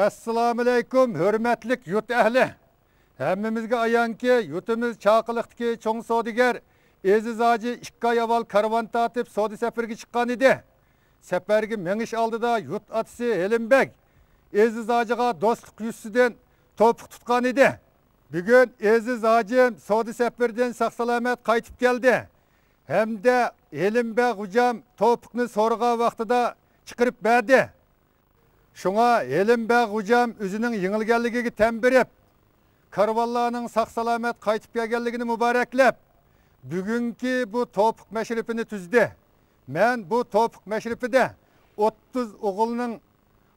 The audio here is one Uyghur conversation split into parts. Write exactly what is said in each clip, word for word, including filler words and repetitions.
ئەسسالامۇئەلەيكۇم، ھۆرمەتلىك يۇرت ئەھلى! ھەممىمىزگە ئايانكى، يۇرتىمىز چاقىلىقتىكى چوڭ سودىگەر ئېزىز ھاجى ئىككى ئاي ئاۋۋال كارۋان تارتىپ سودا سەپىرىگە چىققان ئىدى. سەپەرگە مېڭىش ئالدىدا يۇرت ئاتىسى ھېلىم بەگ ئېزىز ھاجىغا دوستلۇق يۈزىسىدىن توپۇق تۇتقان ئىدى. بۈگۈن ئېزىز ھاجىم سودا سەپىرىدىن ساق-سالامەت قايتىپ كەلدى ھەمدە ھېلىم بەگ غوجام توپۇقنى سورىغان ۋاقتىدا چىقىرىپ بەردى. شۇڭا ھېلىم بەگ غوجام ئۆزىنىڭ يېڭىلگەنلىكىگە تەن بېرىپ، كارۋانلارنىڭ ساق-سالامەت قايتىپ كەلگەنلىكىنى مۇبارەكلەپ، بۈگۈنكى بۇ توپۇق مەشرىپىنى تۈزدى. مەن بۇ توپۇق مەشرىپىدە ئوتتۇز ئوغۇلنىڭ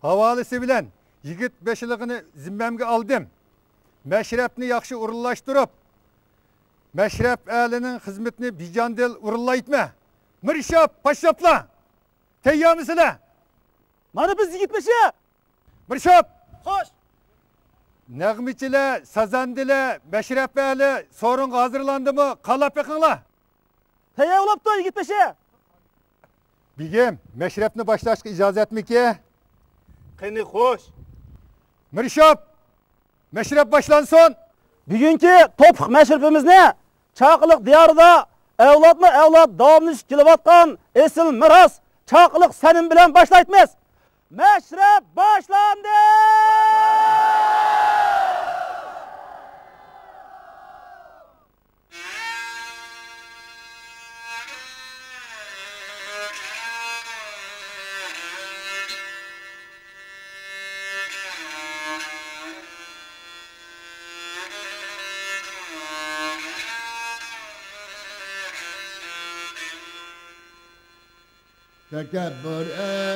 ھاۋالىسى بىلەن يىگىت بېشىلىقىنى زىممەمگە ئالدىم. مەشرەپنى ياخشى ئورۇنلاشتۇرۇپ، مەشرەپ ئەھلىنىڭ خىزمىتىنى بىجان دىل ئورۇنلايتمە. مىرشاپ، پاششاپلار! تەييارمىسىلەر؟ مانا بىز يىگىت بېشى! مىرشاپ! خوش! نەغمىچىلەر، سازەندىلەر، مەشرەپ ئەھلى سورۇنغا ھازىرلاندىمۇ؟ قالاپ بېقىڭلار! تەييار بوپتۇ، يىگىت بېشى! بېگىم، مەشرەپنى باشلاشقا ئىجازەتمىكى؟ قېنى، خوش! مىرشاپ! مەشرەپ باشلانسۇن! بۈگۈنكى توپۇق مەشرىپىمىزنى چاقىلىق دىيارىدا ئەۋلادمۇ ئەۋلاد داۋاملىشىپ كېلىۋاتقان ئېسىل مىراس چاقىلىق سەنىمى بىلەن باشلايتمىز. مەشرەپ باشلاندى! تەكەببۇر ئەيلىمە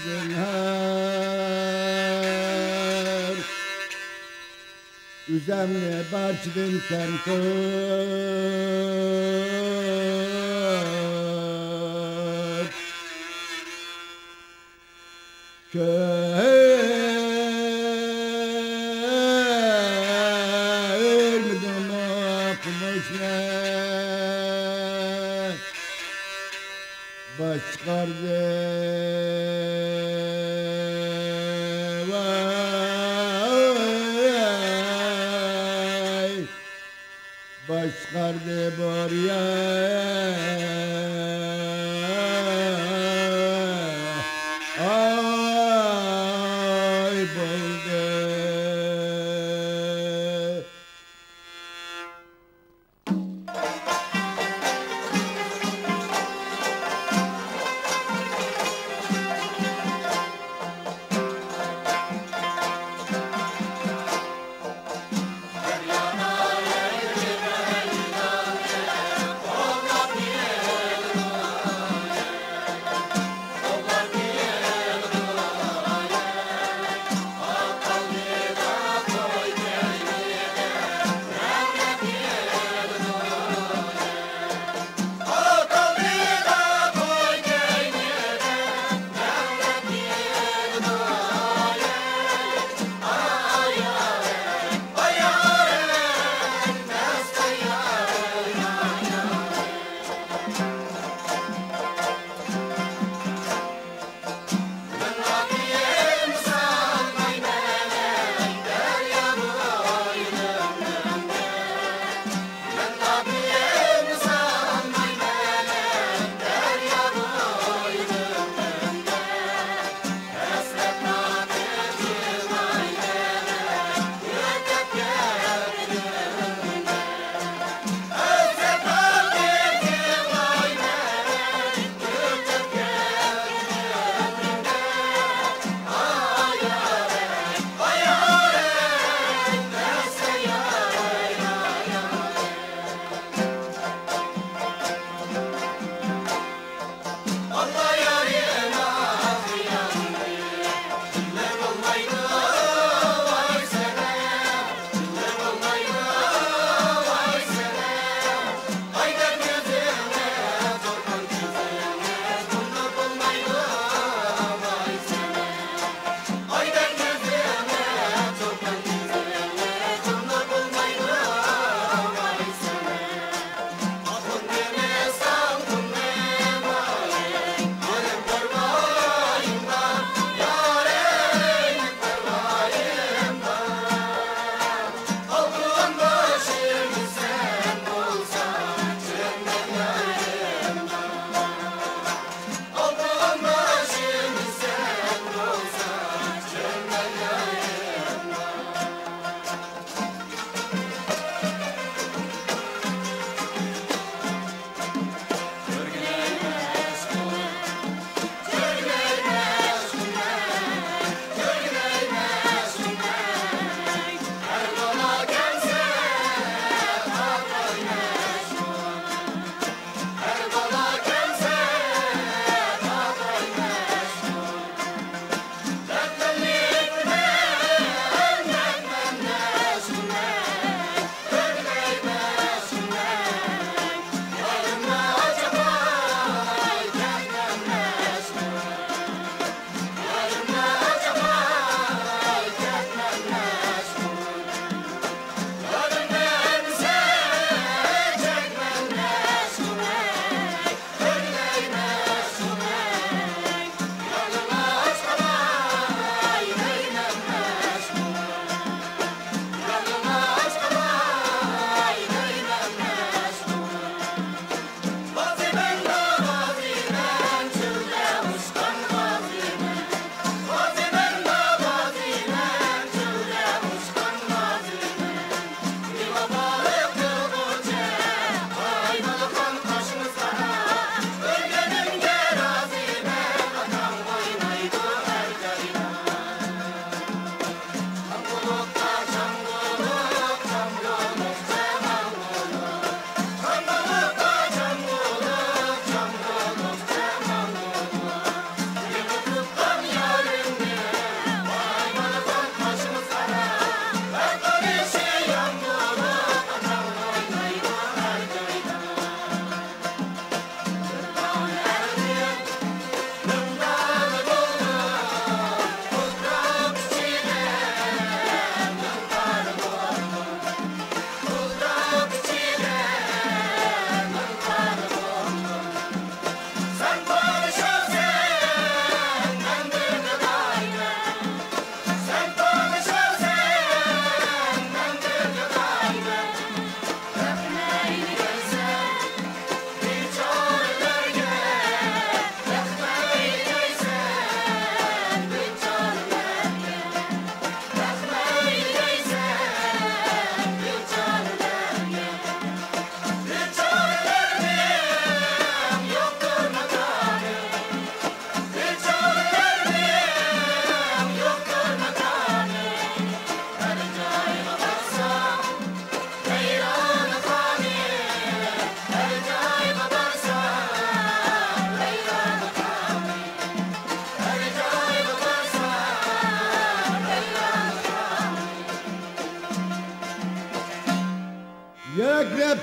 زىنھار، ئۆزۈڭنى بارچىدىن كەم تۇت. كۆرمىدىڭمۇ قومۇشنى؟ باش چىقاردى، ۋاي. باش چىقاردى بوريا، ئاي بولدى.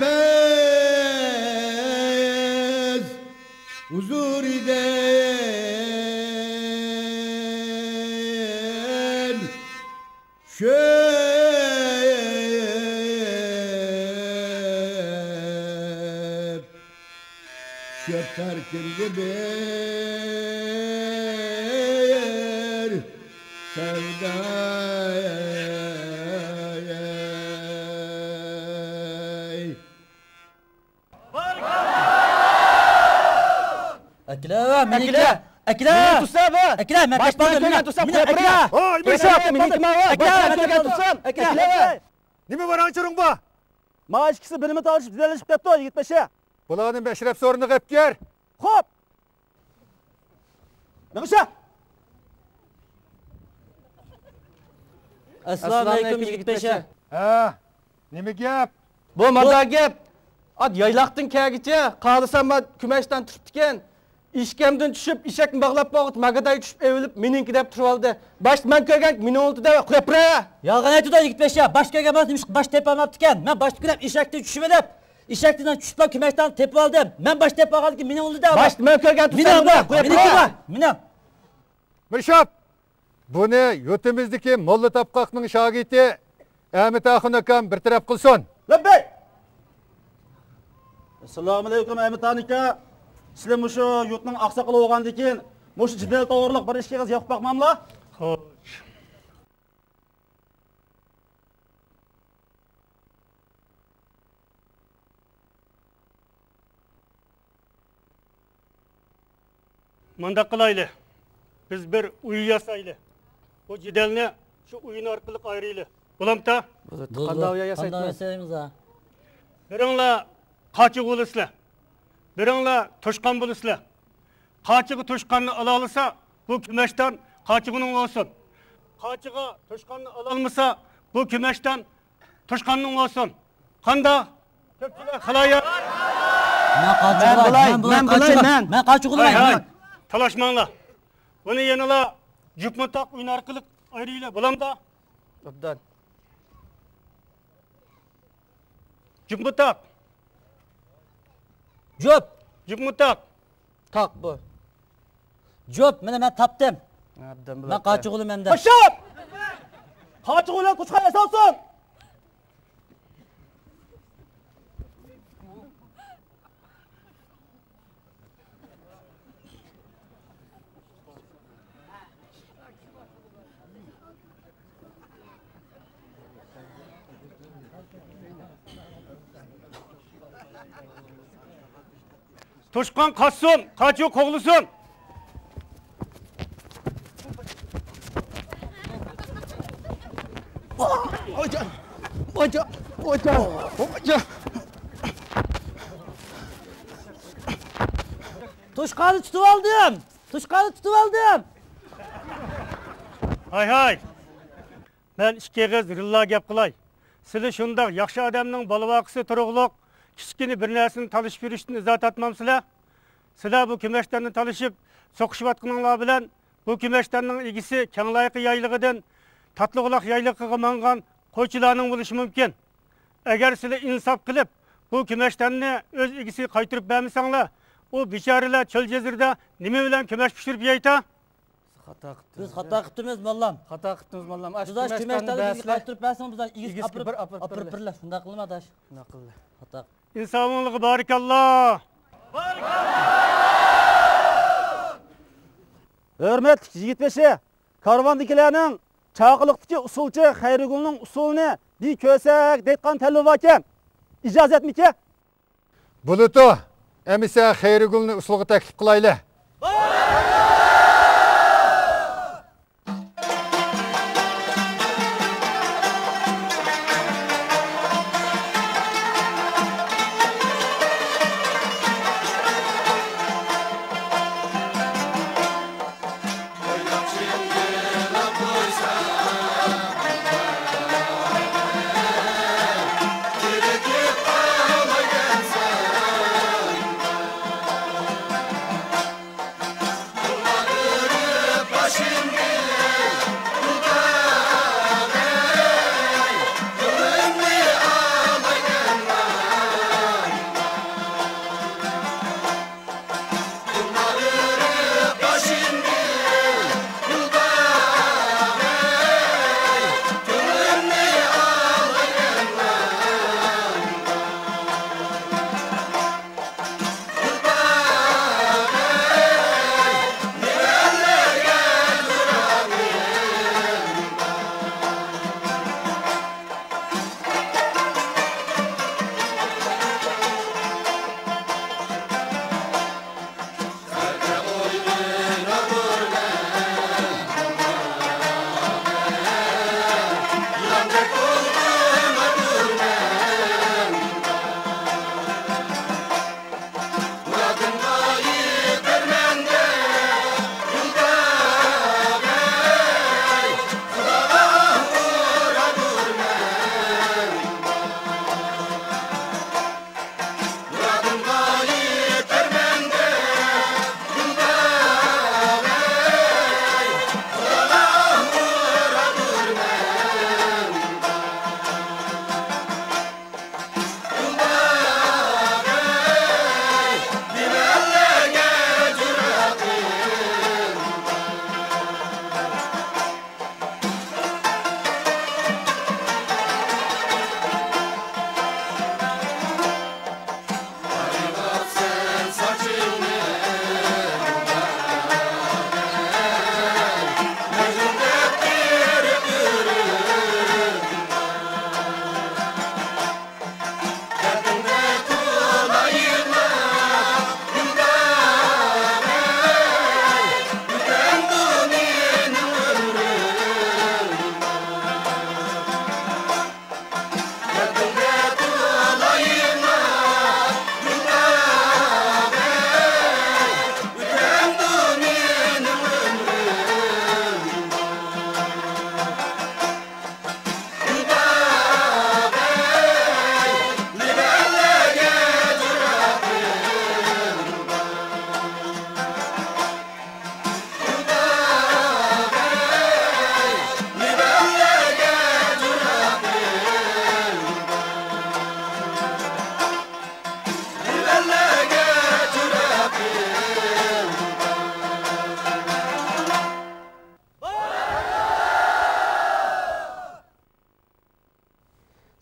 پەيز ھۇزۇرىدىن چۈشۈپ، چۈشۈپ تارتىلدى بىر سەۋدا. ئەكىلە، مېنىڭكى. ئەكىلە. ئەكىلە. مېنى تۇتسا بۇ. ئەكىلە، مەن باش كەچمەن، كۆرگەن مېنىڭ. تۇتسا مېنىڭ قويۇپ ئەكىلە. بېرە. ھوي، مېنى ئەكىلە، مېنى تۇتما، ھوي. ئەكىلە، باش مەن كۆرگەن كۆرگەن تۇتسام. ئەكىلە. ئەكىلە. نېمە بار ئاڭچىرىڭ بۇ؟ ما ئىككىسى بىلىمى تالىشىپ جېدەللىشىپ كەپتۇ، يىگىت بېشى. بۇلارنى مەشرەپ سورۇنىغا ئېلىپ كىر. خوپ. مېڭىشە. ئەسسالامۇئەلەيكۇم، يىگىت بېشى. ھە، نېمە گەپ؟ بۇ مانداق گەپ. ئات يايلاقتىن كەلگۈچە قارىسام، مانا كۆمەچتان تۇرۇپتىكەن. ئېشىكىمدىن چۈشۈپ، ئېشەكنى باغلاپ بولغۇچە ماگىداي چۈشۈپ ئېۋىلىپ، مېنىڭكى دەپ تۇرۇۋالدى. باشتا مەن كۆرگەن مېنى ئۇنتۇدى، قويۇپ بېرە. يالغان ئېيتىدۇ يىگىت بېشى. باش كۆرگەن بولسا نېمىشقا باش تېپەلمەپتىكەن؟ مەن باشتا كۆرۈپ ئېشەكتىن چۈشۈپ ئېلىپ، ئېشەكتىن چۈشۈپلا كۆمەچتان تېپىۋالدىم. مەن باش تېپىۋالغاندىن كېيىن مېنى ئۇنتۇدى. باشتا مەن كۆرگەن تۇرسام، مېنىڭ، قويۇپ بېرە. مېنىڭ. مىرشاپ! بۇنى يۇرتىمىزدىكى موللا تاپقاقنىڭ شاگىرتى ئەمىت ئاخۇن ئاكام بىر تەرەپ قىلسۇن. لەببەي! ئەسسالامۇئەلەيكۇم، ئەمىت ئاخۇن ئاكا. سىلەر مۇشۇ يۇرتنىڭ ئاقساقىلى بولغاندىن كېيىن، مۇشۇ جېدەل توغرىلىق بىر ئىككى ئېغىز گەپ قىلىپ باقماملا؟ خوش. مۇنداق قىلايلى، بىز بىر ئۇيا ياسايلى. بۇ جېدەلنى شۇ ئۇيىنى ئارقىلىق ئايرىيلى. بولامتا؟ بولىدۇ. قانداق ئۇيا ياسايمىز ھە؟ بىرىڭلار قاچا بولىسىلەر. بىرىڭلار توشقان بولىسىلەر. قاچىغا توشقاننى ئالالىسا، بۇ كۆمەچتان قاچىغىنىڭ بولسۇن. قاچىغا توشقاننى ئالالمىسا، بۇ كۆمەچتان توشقاننىڭ بولسۇن. قانداق؟ كۆپچىلىك خالايىق. مەن قاچىغۇلاي، مەن بۇلاي، مەن بۇلاي، قاچىغۇ-، مەن. مەن قاچىغۇلاي، ھاي، ھاي. مەن. تالاشماڭلار. بۇنى يەنىلا جۈپ مۇتاق ئويۇن ئارقىلىق ئايرىيلى، بولامدا؟ ئوبدان. جۈپ مۇتاق. جۈپ. جۈپ مۇتاق. تاق بۇ. جۈپ، مانا مەن تاپتىم. ئوبدان بولۇپتۇ. مەن قاچىغۇلىمەن دە. باشلاپ! قاچىغۇلار قۇشقا ياسالسۇن! توشقان قاچسۇن، قاچا قوغلىسۇن. توشقاننى تۇتۇۋالدىم! توشقاننى تۇتۇۋالدىم! ھاي، ھاي! مەن ئىككى ئېغىز رىللا گەپ قىلاي. سىلى شۇنداق ياخشى ئادەمنىڭ بالىۋاقىسى تۇرۇقلۇق كىچىككىنە بىر نەرسىنى تالىشىپ يۈرۈشتىن ئىزا تارتمامسىلەر؟ سىلەر بۇ كۆمەچتاننى تالىشىپ سوقۇشۇۋاتقىنىڭلار بىلەن بۇ كۆمەچتاننىڭ ئىگىسى كەڭلايقى يايلىقىدىن تاتلىبۇلاق يايلىقىغا ماڭغان قويچىلارنىڭ بولۇشى مۇمكىن. ئەگەر سىلەر ئىنساپ قىلىپ، بۇ كۆمەچتاننى ئۆز ئىگىسىگە قايتۇرۇپ بەرمىسەڭلار، ئۇ بىچارىلەر چۆل جەزىرىدە نېمە بىلەن كۆمەچ پىشۇرۇپ يەيتا؟ خاتا قىپتىمىز. بىز خاتا قىپتىمىز، موللام. خاتا قىپتىمىز، موللام. ئاشۇ بىز ئاشۇ كۆمەچتاننى كۆمەچتاننى بىزگە بەرسىلە. قايتۇرۇپ بەرسىڭىز، بىز ئىگىسىگە ئىگىسىگە ئاپىرىپ، بىر ئاپىرىپ ئاپىرىپ بېرىلە. بېرىلە. شۇنداق قىلما، ئاداش. شۇنداق قىلدى. خاتا قىپتىمىز. ئىنسابىڭلارغا بارىكاللا! ھۆرمەتلىك يىگىت بېشى! كارۋاندىكىلەرنىڭ چاقىلىقتىكى ئۇسسۇلچى خەيرىگۈلنىڭ ئۇسسۇلىنى بىر كۆرسەك دەيدىغان تەلىپى باركەن. ئىجازەتمىكىن؟ بولىدۇ. ئەمىسە خەيرىگۈلنى ئۇسسۇلغا تەكلىپ قىلايلى.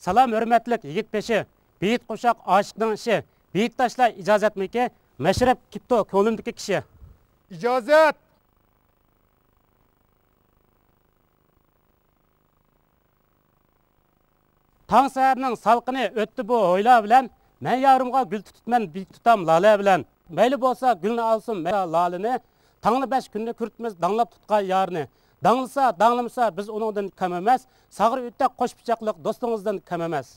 سالام ھۆرمەتلىك يىگىت بېشى، بېيىت قوشاق ئاشىقنىڭ ئىشى، بېيىت تاشلاي ئىجازەتمىكى، مەشرەپ كېپتۇ كۆڭلۈمدىكى كىشى. ئىجازەت! تاڭ سەھەرنىڭ سالقىنى ئۆتتى بۇ ھويلا بىلەن، مەن يارىمغا گۈل تۇتۇپمەن بىك تۇتام لالە بىلەن. مەيلى بولسا گۈلنى ئالسۇن، مەيلى لالىنى، تاڭلا بەش كۈننى كۆرۈتمىز داڭلاپ تۇتقان يارنى. داڭلىسا، داڭلىمىسا بىز ئۇنىڭدىن كەم ئەمەس، ساغرا ئۆتەك قوش پىچاقلىق دوستىڭىزدىن كەم ئەمەس.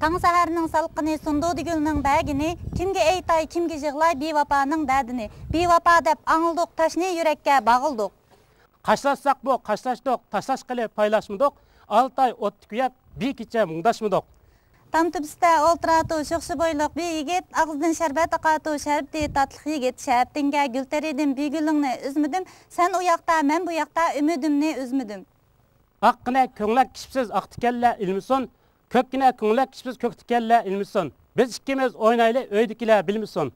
تاڭ سەھەرنىڭ سالقىنى سۇندۇردى گۈلنىڭ بەگىنى، كىمگە ئېيتاي، كىمگە يىغلاي بىۋاپانىڭ دەردىنى. بىۋاپا دەپ ئاڭلىدۇق، تاشنى يۈرەككە باغلىدۇق. قاشلاشساقمۇ قاشلاشتۇق، تاشلاشقىلى پايلاشمىدۇق، ئالتە ئاي ئوتتا كۆيۈپ، بىر كېچە مۇڭداشمىدۇق. تام تۈپىسىدە ئولتۇراتۇ شوخشا بويلۇق بىر يىگىت، ئاغزىدىن شەربەت ئاقاتۇ، شەربىتى تاتلىق يىگىت. شەربىتىڭگە گۈل تېرىدىم، بىر گۈلۈڭنى ئۈزمىدىم. سەن ئۇ ياقتا، مەن بۇ ياقتا، ئۈمىدىمنى ئۈزمىدىم. ئاق قېنەك كۆڭلەك كىشپىسىز ئاق تىكەنلەر ئىلمىسۇن، كۆككىنە كۆڭلەك كىشپىز كۆك تىكەنلەر ئىلمىسۇن. بىز ئىككىمىز ئوينايلى، ئۆيدىكىلەر بىلمىسۇن.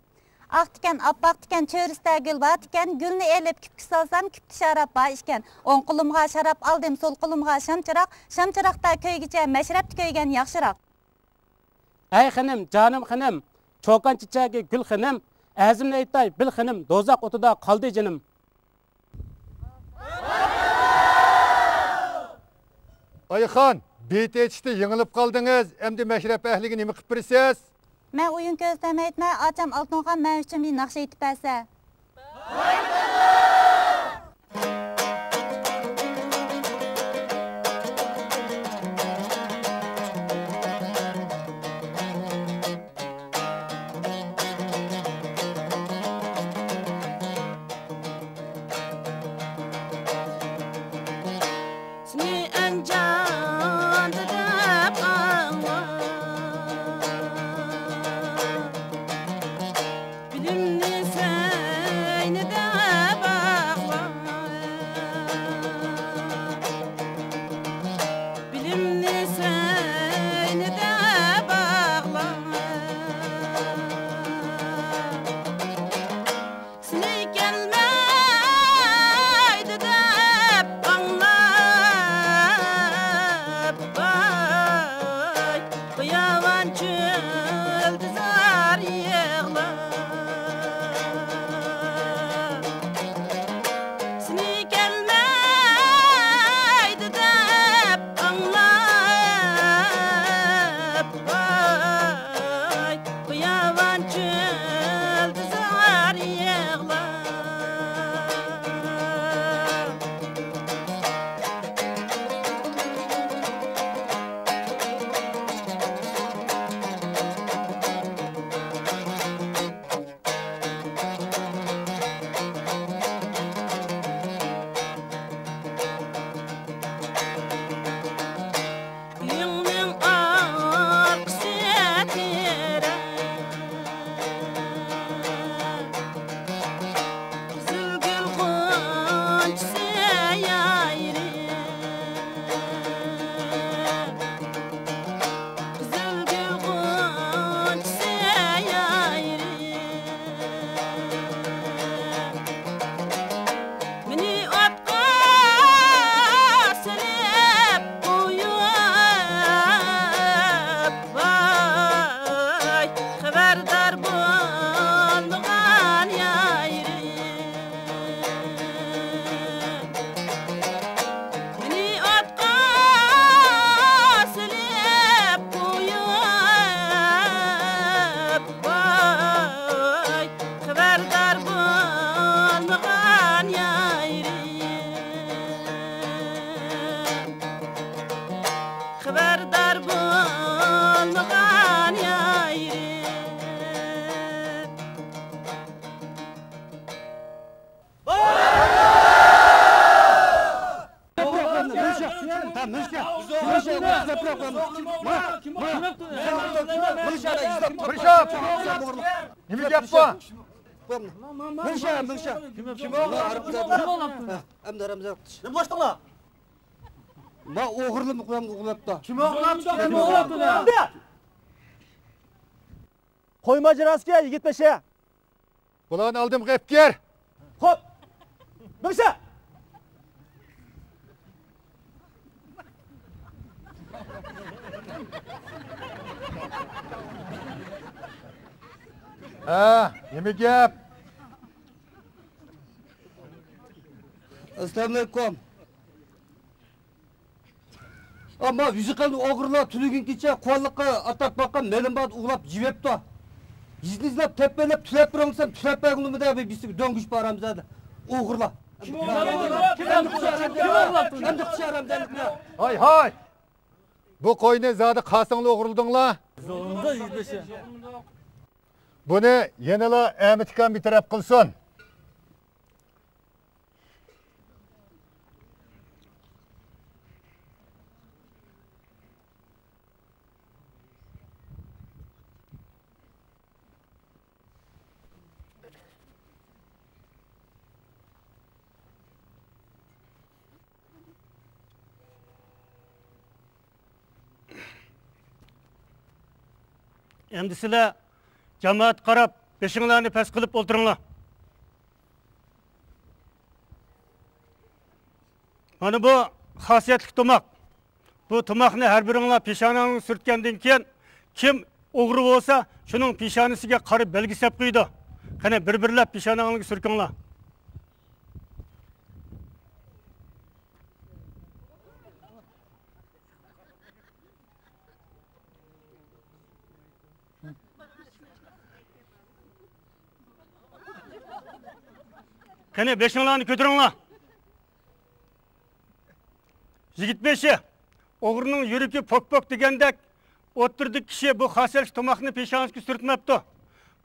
ئاق تىكەن، ئاپئاق تىكەن، چۆرىسىدە گۈل بار تىكەن، گۈلنى ئېلىپ كۈپكە سالسام، كۈپتە شاراب بار ئىكەن. ئوڭ قولۇمغا شاراب ئالدىم، سول قولۇمغا شام چىراغ، شام چىراغدا كۆيگۈچە مەشرەپتە كۆيگەن ياخشىراق. ئەي خېنىم، جانىم خېنىم، چوكان چېچەكى گۈل خېنىم، ئەرزىمنى ئېيتاي بىل خېنىم، دوزاخ ئوتىدا قالدى جېنىم. ئايخان، بېيىت ئېيتىشتا يېڭىلىپ قالدىڭىز، ئەمدى مەشرەپ ئەھلىگە نېمە قىلىپ بېرىسىز؟ مەن ئويۇن كۆرسىتەلمەيتمەن، ئاچام ئالتۇنخان مەن ئۈچۈن بىر ناخشا ئېيتىپ بەرسە. سېنى ئەنجاندا دەپ ئاڭلاپ، بىلىمنى سەينىدە باغلاپ، بىلىمنى سەينىدە باغلاپ، سېنى كەلمەيدۇ دەپ ئاڭلاپ، ۋاي، باياۋان چۆلدە زار يىغلاپ. سېنى كەلمەيدۇ دەپ ئاڭلاپ، ۋاي، باياۋان چۆلدە زار يىغلاپ. ئۆيۈڭنىڭ ئارقىسى تېرەك، قىزىل گۈل غۇنچىسى يايرىپ، قىزىل گۈل غۇنچىسى يايرىپ. مېنى ئوتقا سېلىپ قويۇپ، ۋاي، خەۋەردار بولمىغان يايرىم. مېنى ئوتقا سېلىپ قويۇپ، ۋاي، خەۋەردار بولمىغان يايرىم. خەۋەردار بولمىغان يايرىم. نېمە گەپ بۇ؟ مىڭشا، مىڭشا. كىم ئوغرىلاپتۇ؟ نېمە بولۇشتۇڭلار؟ ما ئوغرىلىم ئوغرىلاپتۇ. كىم ئوغرىلاپتۇ؟ كىم ئوغرىلاپتۇ؟ قويما جىراسكە يىگىت بېشى. بۇلارنى ئالدىمغا ئېلىپ كىر. خوپ. مىڭشا. ھە، نېمە گەپ؟ ئەسسالامۇئەلەيكۇم. ئەمما ۋىژىقەن ئوغرىلار تۈنۈگۈن كېچە قۇۋانلىققا ئاتاپ باققان مېلىمبارنى ئوغرىلاپ يېۋەپتۇ. يېزىنى ئىزدەپ، تەپپەيلەپ، تۈلەپ بېرىڭ دېسەم، تۈلەپ بەرگىلى بىر بىسىگە دۆڭگۈچ بار ھەمزەدە. ئوغرىلار. ھاي، ھاي! بۇ قوينى زادى قاسىڭلار ئوغرىلىدىڭلار. بۇنى يەنىلا ئەمىتكام بىر تەرەپ قىلسۇن. ئەمدى سىلەر جامائەتكە قاراپ بېشىڭلارنى پەس قىلىپ ئولتۇرۇڭلار. مانا بۇ خاسىيەتلىك تۇماق. بۇ تۇماقنى ھەر بىرىڭلار پېشانەڭلارگە سۈرتكەندىن كېيىن، كىم ئوغرى بولسا، شۇنىڭ پېشانىسىگە قارا بەلگە سەپ قويىدۇ. قېنى، بىر-بىرلەپ پېشانەڭلارگە سۈركۈڭلار. قېنى، بېشىڭلارنى كۆتۈرۈڭلار. يىگىت بېشى، ئوغرىنىڭ يۈرىكى پوك-پوك دېگەندەك، ئوتتۇرىدىكى كىشى بۇ خاسىيەتلىك تۇماقنى پېشانىسىگە سۈرتمەپتۇ.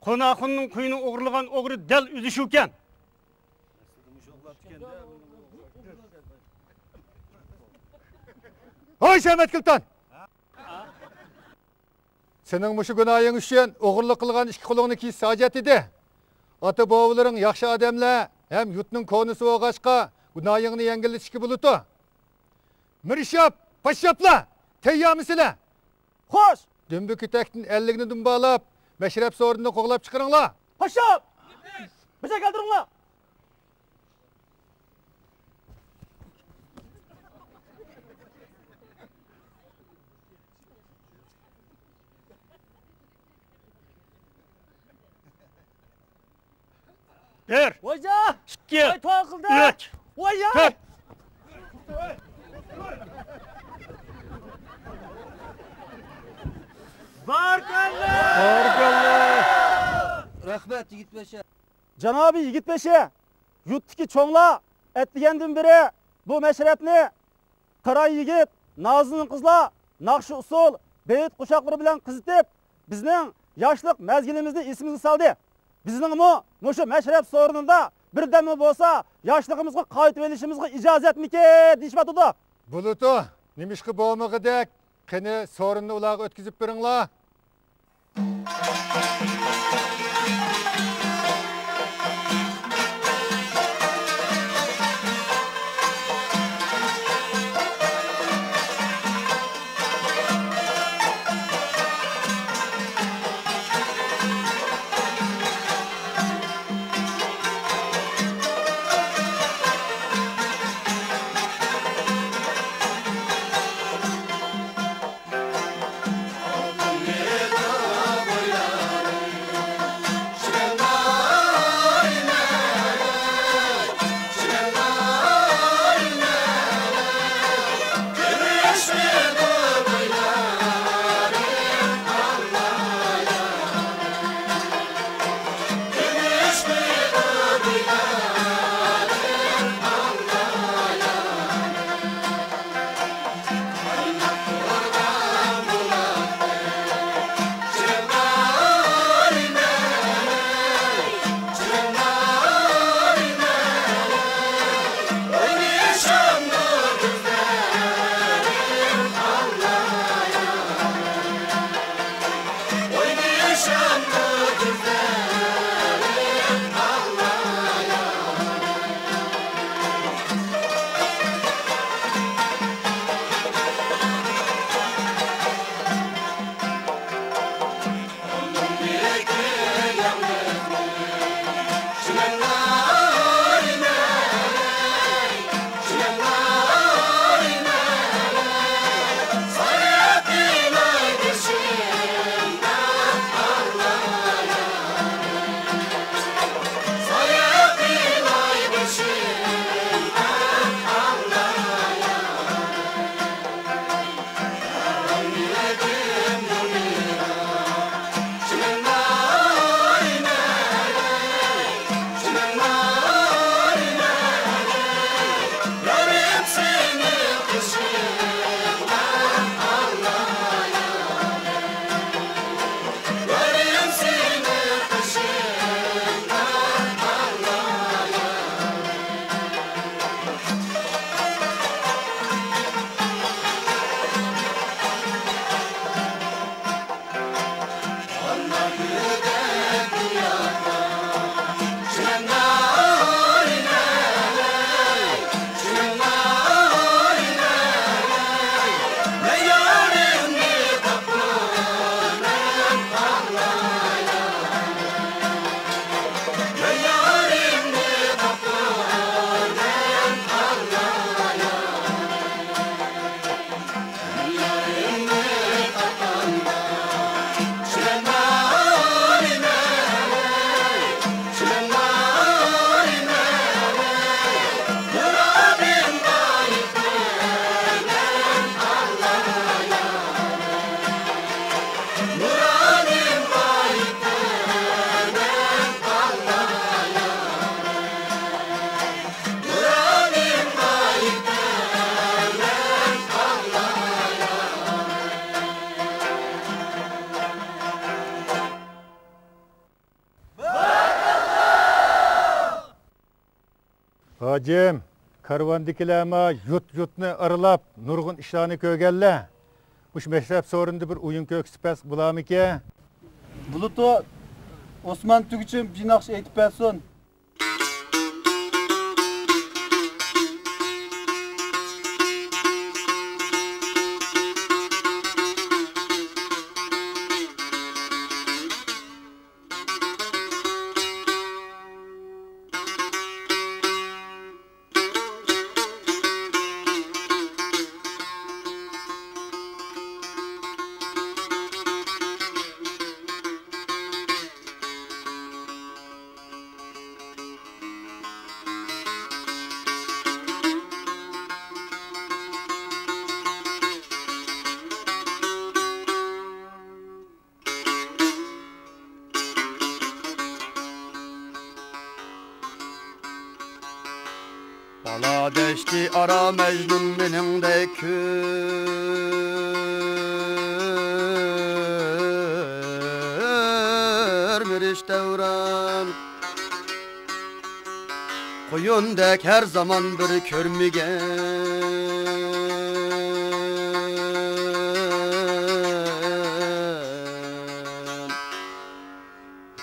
قونا ئاخۇننىڭ قويىنى ئوغرىلىغان ئوغرى دەل ئۆزى شۇكەن. ھوي، شەمەت كىلتان! سېنىڭ مۇشۇ گۇناھىڭ ئۈچۈن ئوغرىلىق قىلغان ئىككى قولۇڭنى كېسىش ھاجەت ئىدى. ئاتا-بوۋىلىرىڭ ياخشى ئادەملەر ھەم يۇرتنىڭ كونىسى بولغاچقا، گۇناھىڭنى يەڭگىللىتىشكە بولىدۇ. مىرشاپ، پاششاپلار، تەييارمۇسىلەر؟ خوش! دۈمبە كۆتەكتىن ئەللىكنى دۇمبالاپ، مەشرەپ سورۇنىنى قوغلاپ چىقىرىڭلار. پاششاپ! بېشىغا كەلتۈرۈڭلار! بىر. ۋايجان! ئىككى. ۋاي، توغرا قىلدى. ئۈچ. ۋايجان! تۆت. باركاللا! باركاللا! رەھمەت، يىگىت بېشى. جانابىي يىگىت بېشى، يۇرتتىكى چوڭلار ئەتىگەندىن بېرى بۇ مەشرەپنى قىران يىگىت، نازۇنۇن قىزلار ناخشا-ئۇسسۇل، بېيىت قوشاقلىرى بىلەن قىزىتىپ، بىزنىڭ ياشلىق مەزگىلىمىزنى ئېسىمىزگە سالدى. بىزنىڭمۇ مۇشۇ مەشرەپ سورۇنىدا بىردەممۇ بولسا ياشلىقىمىزغا قايتىۋېلىشىمىزغا ئىجازەتمىكىن دېيىشىۋاتىدۇ. بولىدۇ، نېمىشقا بولمىغۇدەك؟ قېنى، سورۇننى ئۇلارغا ئۆتكۈزۈپ بېرىڭلار. ھاجىم، كارۋاندىكىلەرمۇ يۇرت-يۇرتنى ئارىلاپ، نۇرغۇن ئىشلارنى كۆرگەنلەر. مۇشۇ مەشرەپ سورۇنىدا بىر ئويۇن كۆرسىتىپ بەرسە بولارمىكىن؟ بولىدۇ. ئوسمان تۈگىچىم بىر ناخشا ئېيتىپ بەرسۇن. بالا دەشتى ئارا مەجنۇن مېنىڭدەك كۆرمىرىش دەۋران. قۇيۇندەك ھەر زامان بىر كۆرمىگەن.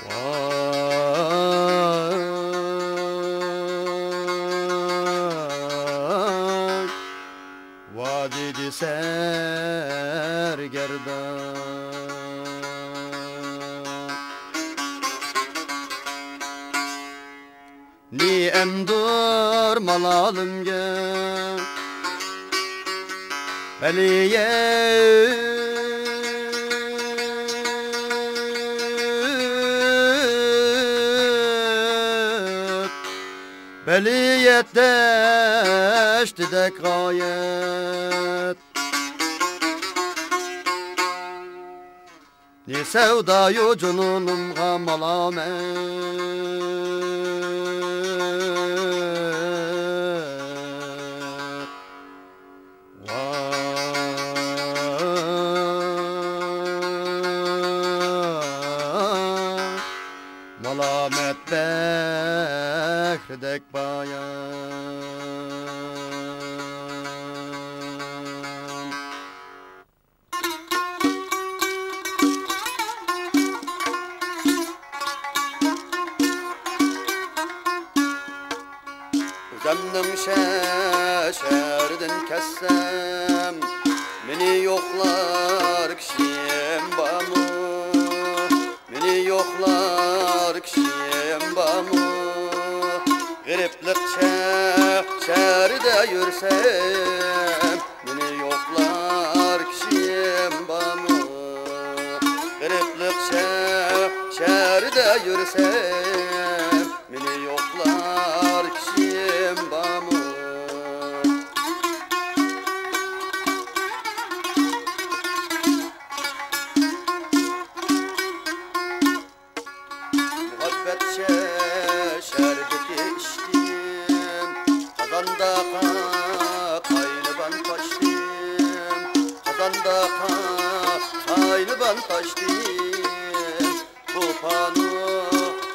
ۋاي، ۋادىدە سەرگەردان. نى ئەمدۇر مالالىمگە بەلىيەت، بەلىيەت دەشتىدەك غايەت. نى سەۋدايۇ جۇنۇنۇمغا مالامەت. ۋاي، مالامەت بەھرىدەك بايان. ئۆزەمنىڭ شەھەردىن كەتسەم، مېنى يوقلار كىشىم بارمۇ؟ مېنى يوقلار كىشىم بارمۇ؟ غېرىبلىق شەھەردە يۈرسەم، مېنى يوقلار كىشىم بارمۇ؟ غېرىبلىق شەھ-، شەھەردە يۈرسەم، مېنى يوقلار كىشىم بارمۇ؟ مۇھەببەت شە-، شەربىتى ئىچتىم، قازاندا قا-، قاينىغان تاشتىم، قازاندا قا-، قاينىغان تاشتىم. بۇ پانۇ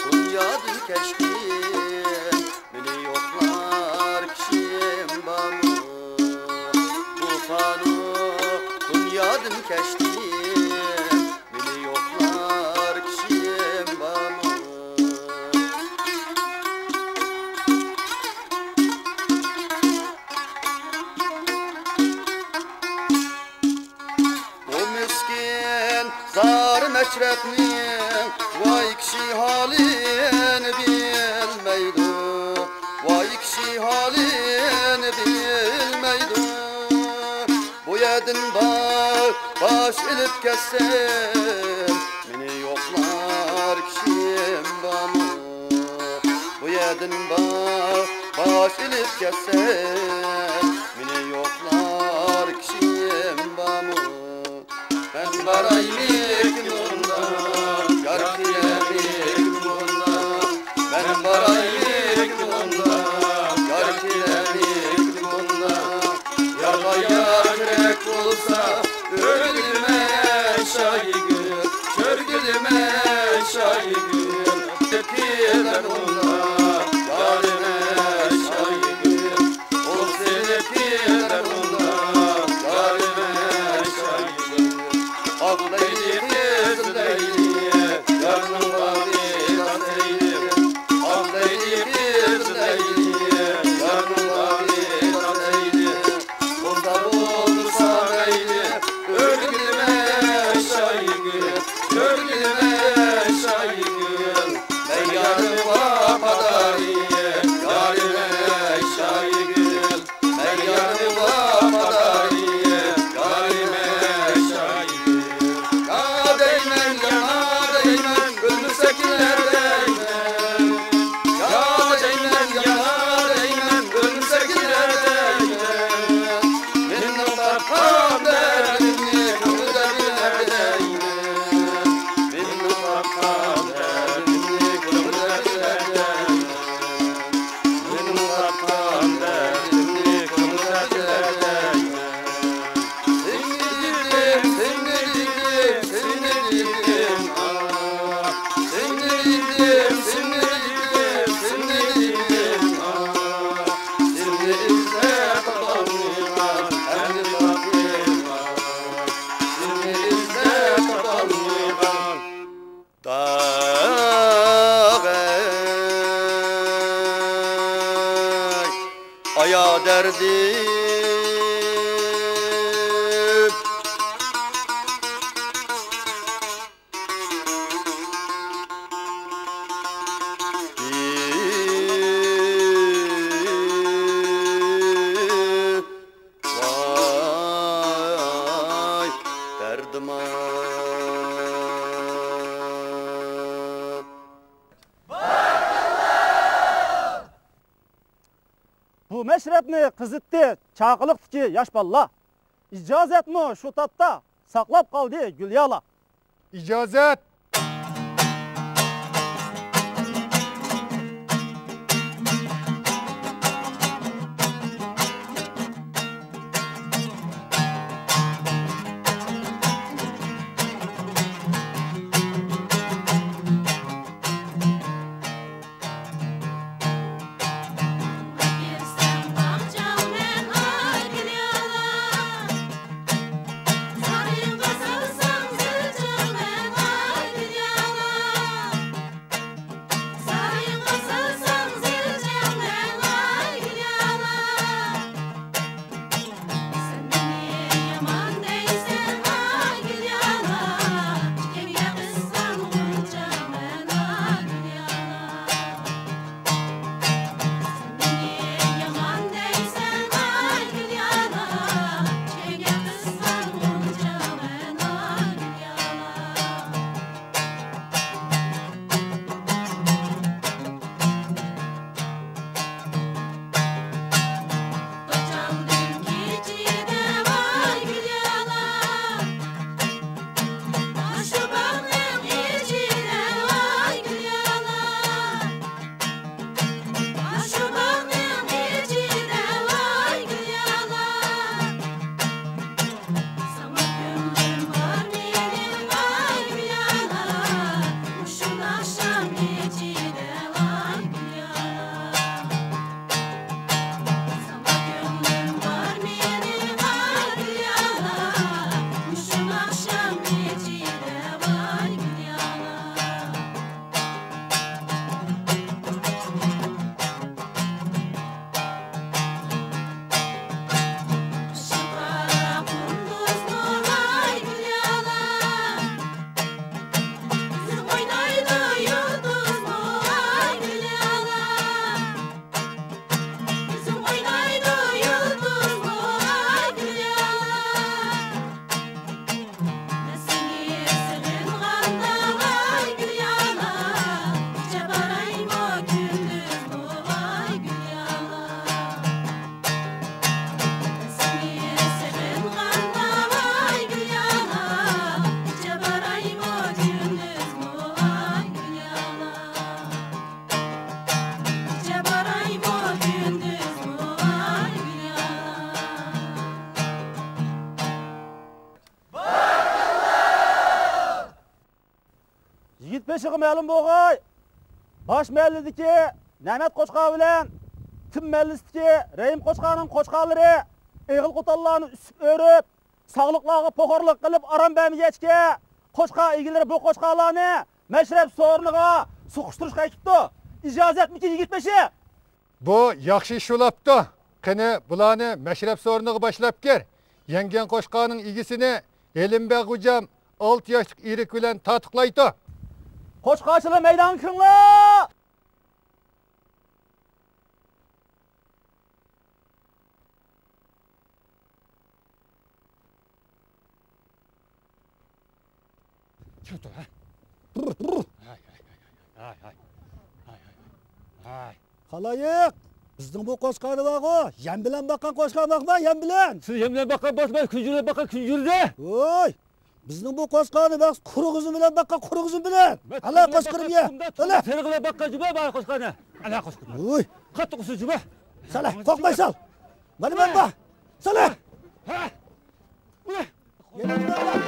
دۇنيادىن كەچتىم، مېنى يوقلار كىشىم بارمۇ؟ بۇ پانۇ دۇنيادىن كەچتىم، مېنى يوقلار كىشىم بارمۇ؟ بۇ مىسكىن زار مەشرەپنىڭ ۋاي كىشى ھالىنى بىلمەيدۇ، ۋاي كىشى ھالىنى بىلمەيدۇ. بۇ يەردىن با-، باش ئېلىپ كەتسەم، مېنى يوقلار كىشىم بارمۇ؟ بۇ يەردىن با-، باش ئېلىپ كەتسەم، مېنى يوقلار كىشىم بارمۇ؟ مەن بارايمىكىن ئۇندا، يار كېلەرمىكىن ئۇندا؟ مەن بارايمىكىن ئۇندا، يار كېلەرمىكىن ئۇندا؟ يارغا يار كېرەك بولسا، ئۆرگۈلىمە شايىگۈل، كۆرگۈلىمە شايىگۈل، كېلەر ئۇندا، يارىمە شايىگۈل. يا دەردىم. ۋاي دەردىم-ئاي. بۇ مەشرەپنى قىزىتتى چاقىلىقتىكى ياش بالىلار. ئىجازەتمۇ شۇ تاپتا ساقلاپ قالدى گۈليالا. ئىجازەت! يىگىت بېشىغا مەلۇم بولغاي، باش مەھەللىدىكى نەمەت قوچقار بىلەن تۈن مەھەللىسىدىكى رەھىم قوچقارنىڭ قوچقارلىرى ئېغىل قوتانلارنى ئۈسۈپ ئۆرۈپ، ساغلىقلارغا پوخۇرلۇق قىلىپ ئارام بەرمىگەچكە، قوچقار ئىگىلىرى بۇ قوچقارلارنى مەشرەپ سورۇنىغا سوقۇشتۇرۇشقا ئەكىپتۇ. ئىجازەتمىكىن، يىگىت بېشى؟ بۇ ياخشى ئىش بولاپتۇ. قېنى، بۇلارنى مەشرەپ سورۇنىغا باشلاپ كىر. يەڭگەن قوچقارنىڭ ئىگىسىنى ھېلىمبەگ غوجام ئالتە ياشلىق ئېرىك بىلەن تارتۇقلايتۇ. قوچقارچىلار، مەيدانغا كىرىڭلار! چىقتۇ، ھە؟ ھاي، ھاي، ھاي. خالايىق، بىزنىڭ بۇ قوچقارنى بارغۇ، يەم بىلەن باققان قوچقار باقما، يەم بىلەن. سىز يەم بىلەن باققان بولسا، مەن كۈنجۈرە باققان كۈنجۈردە. ۋوي! بىزنىڭ بۇ قوچقارنى بەس قۇرۇق ئۈزۈم بىلەن باققان قۇرۇق ئۈزۈم بىلەن. ئەلە قوچقىرىم يە. ئەلە. سېرىق بىلەن باققان جۇما بار قوچقارنى. ئەلە قوچقىرىم. ۋوي. قاتتىق ئۇسسۇل جۇما. سالە، قورقماي سال. مانا مەن بار. سالە. ھە. ۋوي. يەنە بىر بار.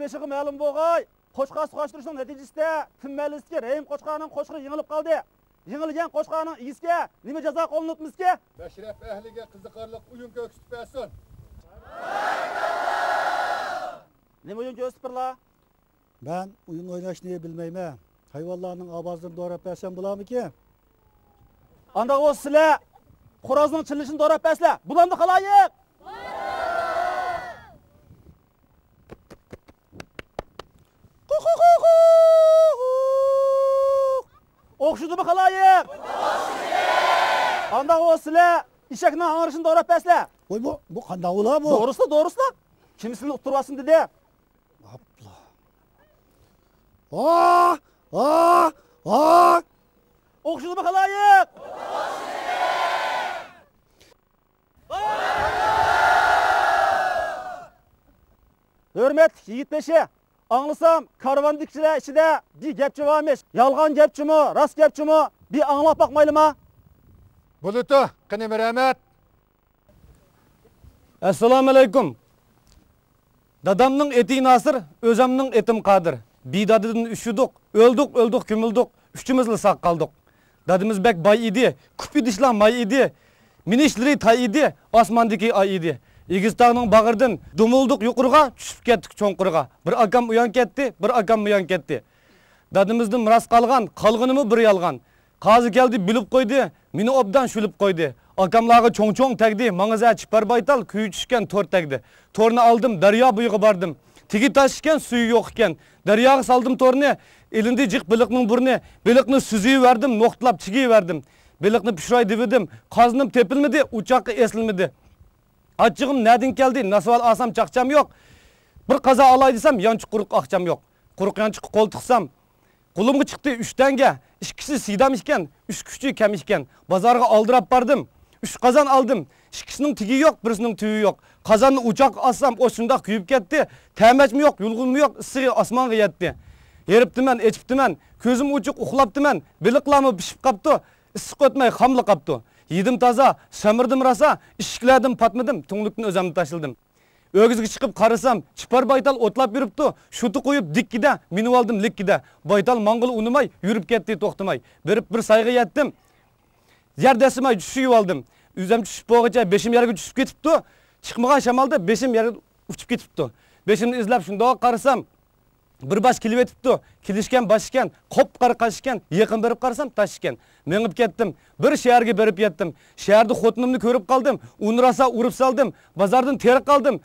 بېشىغا مەلۇم بولغاي، قوچقار سۇغاشتۇرۇشنىڭ نەتىجىسىدە تۈن مەھەللىسىدىكى رەھىم قوچقارنىڭ قوچقىرى يېڭىلىپ قالدى. يېڭىلگەن قوچقارنىڭ ئىگىسىگە نېمە جازا قوللىنىپمىزكى؟ مەشرەپ ئەھلىگە قىزىقارلىق ئويۇن كۆرسىتىپ بەرسۇن. نېمە ئويۇن كۆرسىتىپ بېرىلا؟ مەن ئويۇن ئويناشنى بىلمەيمەن. ھايۋانلارنىڭ ئاۋازلىرىنى دوراپ بەرسەم بولارمىكىن؟ ئانداق بولسا سىلەر خورازنىڭ چىللىشىنى دوراپ بەرسىلە، بولامدۇ خالايىق؟ ئوخشىدىمۇ خالايىق؟ ئانداق بولسا سىلەر ئېشەكنىڭ ھاڭرىشىنى دوراپ بەرسىلە. ۋاي، بۇ، بۇ قانداق بولا بۇ؟ دورىسىلا، دورىسىلا. كىم سىلىنى ئۇتتۇرۇۋالسۇن دېدى. ھاپلا. ھا! ھا! ھا! ئوخشىدىمۇ خالايىق؟ ھۆرمەتلىك يىگىت بېشى، ئاڭلىسام، كارۋاندىكىلەر ئىچىدە بىر گەپچى بارمىش. يالغان گەپچىمۇ، راست گەپچىمۇ، بىر ئاڭلاپ باقمايلىما؟ بولىدۇ، قېنى، مەرھەمەت. ئەسسالامۇئەلەيكۇم. دادامنىڭ ئېتى ناسىر، ئۆزەمنىڭ ئېتىم قادىر. بىدادىدىن ئۈچ يۇدۇق، ئۆلدۇق، ئۆلدۇق، كۆمۈلدۇق، ئۈچىمىزلا ساق قالدۇق. دادىمىز بەك باي ئىدى، كۇپى دىشلار ماي ئىدى، مىنىشلىرى تاي ئىدى، ئاسماندىكى ئاي ئىدى. ئېگىز تاغنىڭ باغرىدىن دومۇلدۇق يۇقىرىغا، چۈشۈپ كەتتۇق چوڭقۇرغا. بىر ئاكام ئۇيان كەتتى، بىر ئاكام بۇيان كەتتى. دادىمىزدىن مىراس قالغان، قالغىنىمۇ بىر يالغان. قازى كەلدى، بىلىپ قويدى، مېنى ئوبدان شۈلۈپ قويدى. ئاكاملارغا چوڭ-چوڭ تەگدى، ماڭا زە چىپار بايتال، كۈيى چۈشكەن تور تەگدى. تورنى ئالدىم، دەريا بويىغا باردىم. تېگى تاش ئىكەن، سۈيى يوق ئىكەن. دەرياغا سالدىم تورنى، ئېلىندى جىق بېلىقنىڭ بۇرنى. بېلىقنى سۈزۈۋەردىم، نوختىلاپ چىگىۋەردىم. بېلىقنى پىشۇراي دېۋىدىم، قازىنىم تېپىلمىدى، ئوچاققا ئېسىلمىدى. ئاچچىقىم نەدىن كەلدى، ناسۋال ئالسام چاقچام يوق. بىر قازا ئالاي دېسەم، يانچۇق قۇرۇق ئاقچام يوق. قۇرۇق يانچۇققا قول تىقسام، قولۇمغا چىقتى ئۈچ تەڭگە، ئىككىسى سىدام ئىكەن، ئۈچ كۈچى كەم ئىكەن. بازارغا ئالدىراپ باردىم، ئۈچ قازان ئالدىم. ئىككىسىنىڭ تېگى يوق، بىرسىنىڭ تۈۋى يوق. قازاننى ئوچاققا ئالسام، ئوت شۇنداق كۆيۈپ كەتتى. تەمەچمۇ يوق، يۇلغۇنمۇ يوق، ئىسسىقى ئاسمانغا يەتتى. ھېرىپتىمەن، ئېچىپتىمەن، كۆزۈم ئوچۇق ئۇخلاپتىمەن، بېلىقلارمۇ پىشىپ قاپتۇ، ئىسسىق ئۆتمەي خاملا قاپتۇ. يېدىم تازا، سەمرىدىم راسا، ئىشىكلەردىن پاتمىدىم، تۈڭلۈكتىن ئۆزەمنى تاشلىدىم. ئۆگزىگە چىقىپ قارىسام، چىپار بايتال ئوتلاپ يۈرۈپتۇ. شۇتى قويۇپ دىككىدە، مىنىۋالدىم لىككىدە. بايتال ماڭغىلى ئۇنىماي، يۈرۈپ كەتتى توختىماي. بېرىپ بىر سايغا يەتتىم. يەر دەسسىماي چۈشۈۋالدىم. ئۆزەم چۈشۈپ بولغۇچە بېشىم يەرگە چۈشۈپ كېتىپتۇ. چىقمىغان شامالدا بېشىم يەرگە ئۇچۇپ كېتىپتۇ. بېشىمنى ئىزلاپ شۇنداق قارىسام، بىر باش كېلىۋېتىپتۇ. كېلىشكەن باش ئىكەن، قوپقارا قاش ئىكەن. يېقىن بېرىپ قارىسام، تاش ئىكەن. مېڭىپ كەتتىم. بىر شەھەرگە بېرىپ يەتتىم. شەھەردە خوتۇنۇمنى كۆرۈپ قالدىم. ئۇنى راسا ئۇرۇپ سالدىم. بازاردىن تېرىق ئالدىم.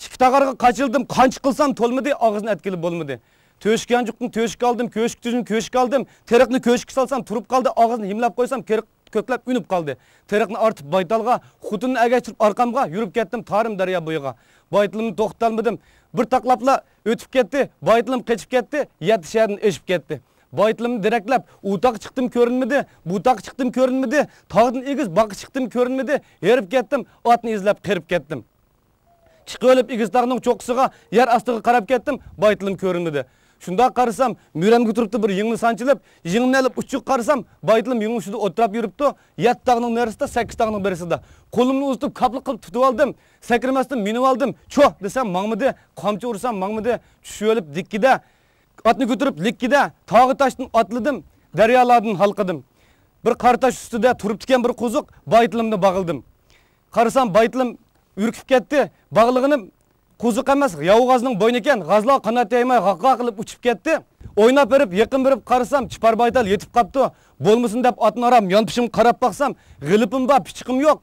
ئىككى تاغارغا قاچىلدىم. قانچە قىلسام تولمىدى، ئاغزىنى ئەتكىلى بولمىدى. تۆشۈك يانچۇقتىن تۆشۈك ئالدىم، كۆشۈكتىن كۆشۈك ئالدىم. تېرىقنى كۆشۈككە سالسام، تۇرۇپ قالدى، ئاغزىنى ھىملاپ قويسام، تېرىق كۆكلەپ ئۈنۈپ قالدى. تېرىقنى ئارتىپ بايتالغا، خوتۇننى ئەگەشتۈرۈپ ئارقامغا يۈرۈپ كەتتىم تارىم دەريا بويىغا. بايتىلىمنى توختىتالمىدىم. بىر تاقلاپلا ئۆتۈپ كەتتى. بايتىلىم قېچىپ كەتتى. يەتتە شەھەردىن ئېشىپ كەتتى. بايتىلىمنى دېرەكلەپ، ئۇ تاغقا چىقتىم كۆرۈنمىدى، بۇ تاغقا چىقتىم كۆرۈنمىدى، تاغدىن ئېگىز باغقا چىقتىم كۆرۈنمىدى. ھېرىپ كەتتىم، ئاتنى ئىزلاپ قېرىپ كەتتىم. چىقىۋېلىپ ئېگىز تاغنىڭ چوققىسىغا، يەر ئاستىغا قاراپ كەتتىم، بايتىلىم كۆرۈنمىدى. شۇنداق قارىسام، مۈرەمگە تۇرۇپتۇ بىر يىڭنە سانچىلىپ، يىڭنىنى ئېلىپ ئۇچىغا قارىسام، بايتىلىم يىڭنە ئۈستىدە ئولتۇراپ يۈرۈپتۇ، يەتتە تاغنىڭ نېرىسىدا، سەككىز تاغنىڭ بېرىسىدا. قولۇمنى ئۇزىتىپ كاپلا قىلىپ تۇتۇۋالدىم، سەكرىمەستىن مىنىۋالدىم، چوھ دېسەم ماڭمىدى، قامچا ئۇرسام ماڭمىدى، چۈشۈۋېلىپ دىككىدە، ئاتنى كۆتۈرۈپ لىككىدە، تاغۇ تاشتىن ئاتلىدىم، دەريالاردىن ھالقىدىم. بىر قارا تاش ئۈستىدە تۇرۇپتىكەن بىر قوزۇق، بايتىلىمنى باغلىدىم. قارىسام، بايتىلىم ئۈركۈپ كەتتى. باغلىغىنىم قوزۇق ئەمەس، ياۋا غازنىڭ بوينى ئىكەن، غازلار قانات يايماي غاق-غاق قىلىپ ئۇچۇپ كەتتى. ئويناپ بېرىپ، يېقىن بېرىپ قارىسام، چىپار بايتال يېتىپ قاپتۇ. بولمىسۇن دەپ ئاتنى ئارام يانپىشىمغا قاراپ باقسام، غىلىپىم بار، پىچىقىم يوق.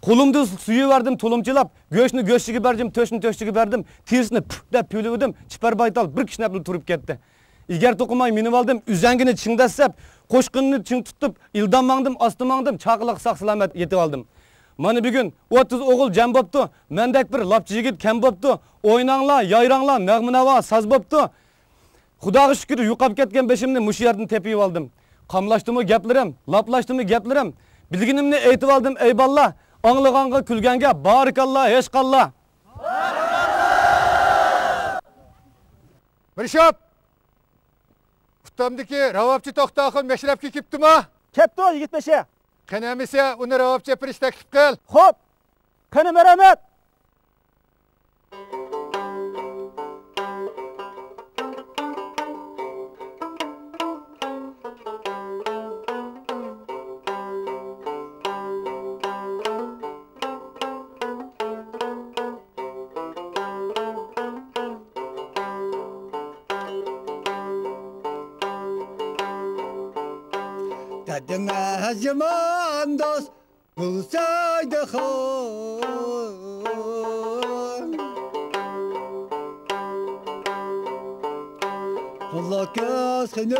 قولۇمدا سۈيى بەردىم تۇلۇمچىلاپ، گۆشنى گۆشچىگە بەردىم، تۆشنى تۆشچىگە بەردىم، تېرىسىنى پۈھ دەپ پۈۋلىۋىدىم، چىپار بايتال بىر كىشنەپلا تۇرۇپ كەتتى. ئېگەر توقۇماي مىنىۋالدىم، ئۈزەڭگىنى چىڭدەسسەپ، قوشقىنىنى چىڭ تۇتۇپ، ئىلدام ماڭدىم، ئاستا ماڭدىم، چاقىلىق ساق-سالامەت يېتىۋالدىم. مانا بۈگۈن ئوتتۇز ئوغۇل جەم بوپتۇ، مەندەك بىر لاپچى يىگىت كەم بوپتۇ، ئويناڭلار، يايراڭلار، نەغمە-ناۋا، ساز بوپتۇ. خۇداغا شۈكۈر، يوقاپ كەتكەن بېشىمنى مۇشۇ يەردىن تېپىۋالدىم. قاملاشتىمۇ گەپلىرىم، لاپلاشتىمۇ گەپلىرىم، بىلگىنىمنى ئېيتىۋالدىم، ئەي بالىلار، ئاڭلىغانغا، كۈلگەنگە بارىكاللا، ھېچقاللا. مىرشاپ! ئۇستامدىكى راۋابچى توختاخۇن مەشرەپكە كېپتىما؟ كەپتۇ، يىگىت بېشى. قېنى ئەمىسە، ئۇنى راۋابچى ئېپىرىش تەكلىپ قىل. خوپ. قېنى، مەرھەمەت. دېڭىز يامان دوست بولسايدىغۇ. قۇلىقىز خېنىم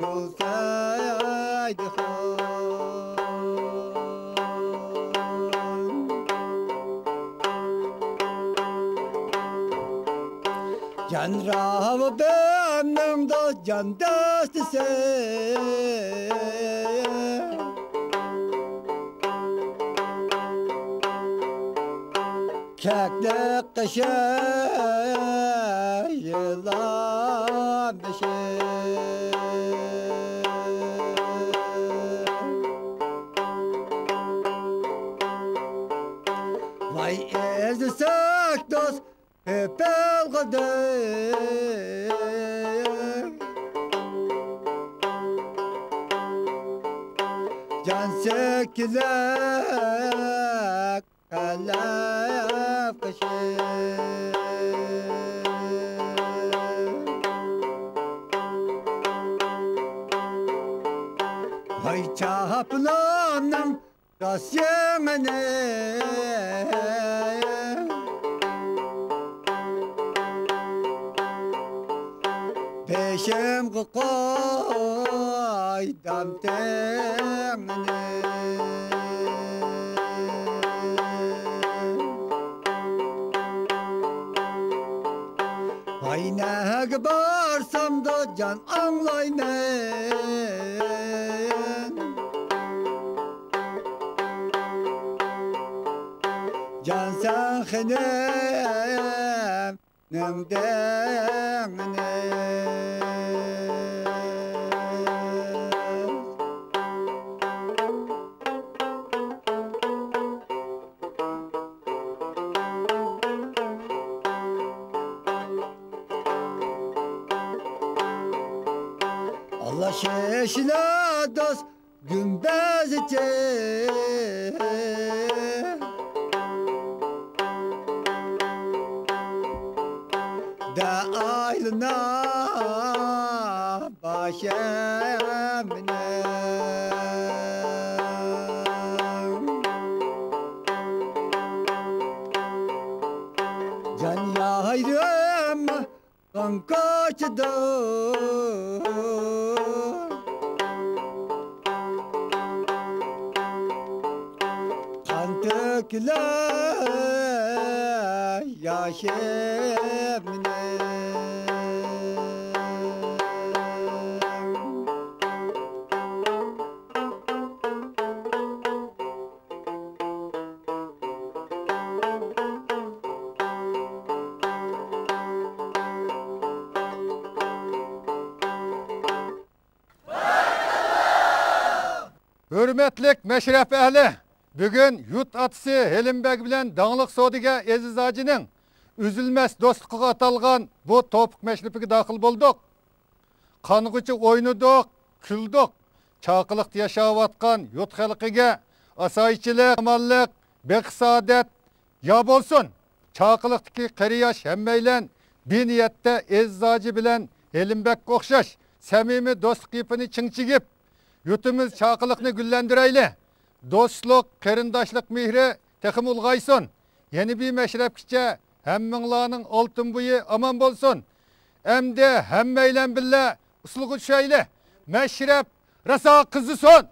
بولسايدىغۇ. جان راۋابىمنىڭ دوست جان دەستىسى. كەكلىك قېشى، يىلان بېشى. ۋاي ئىزدىسەك دوست، ئېپىلغۇدەك. جان سەككىزەك قەلەم قېشى. ۋاي چاپىنىمنىڭ داس يېڭىنى، بېشىمغا قويدۇم تېڭىنى. ۋاي نەگە بارسامدۇ جان ئاڭلايمەن. جان سەن خېنىمنىڭ دېڭىنى. ئاللا شېشىلا دوست گۈمبەزچە. دە ئايلىنا باشىمنى. جان يايرىم قان كوچىدا قان تۆكۈلەر ياشىمنىڭ. ھۆرمەتلىك مەشرەپ ئەھلى! بۈگۈن يۇرت ئاتىسى ھېلىم بەگ بىلەن داڭلىق سودىگەر ئەزىز ھاجىنىڭ ئۈزۈلمەس دوستلۇقىغا ئاتالغان بۇ توپۇق مەشرىپىگە داخىل بولدۇق. قانغۇچە ئوينىدۇق، كۈلدۇق. چاقىلىقتا ياشاۋاتقان يۇرت خەلقىگە ئاسايىشچىلىق، ئامانلىق، بەخت-سائادەت يار بولسۇن. چاقىلىقتىكى قېرى-ياش ھەممەيلەن بىر نىيەتتە ئەزىز ھاجى بىلەن ھېلىم بەگكە ئوخشاش سەمىمىي دوستلۇق يىپىنى چىڭ چىگىپ، يۇرتىمىز چاقىلىقنى گۈللەندۈرەيلى. دوستلۇق، قېرىنداشلىق مېھرى تېخىمۇ ئۇلغايسۇن. يەنە بىر مەشرەپكىچە ھەممىڭلارنىڭ ئالتۇن بويى ئامان بولسۇن. ئەمدى ھەممەيلەن بىللە ئۇسسۇلغا چۈشەيلى. مەشرەپ راسا قىزىسۇن!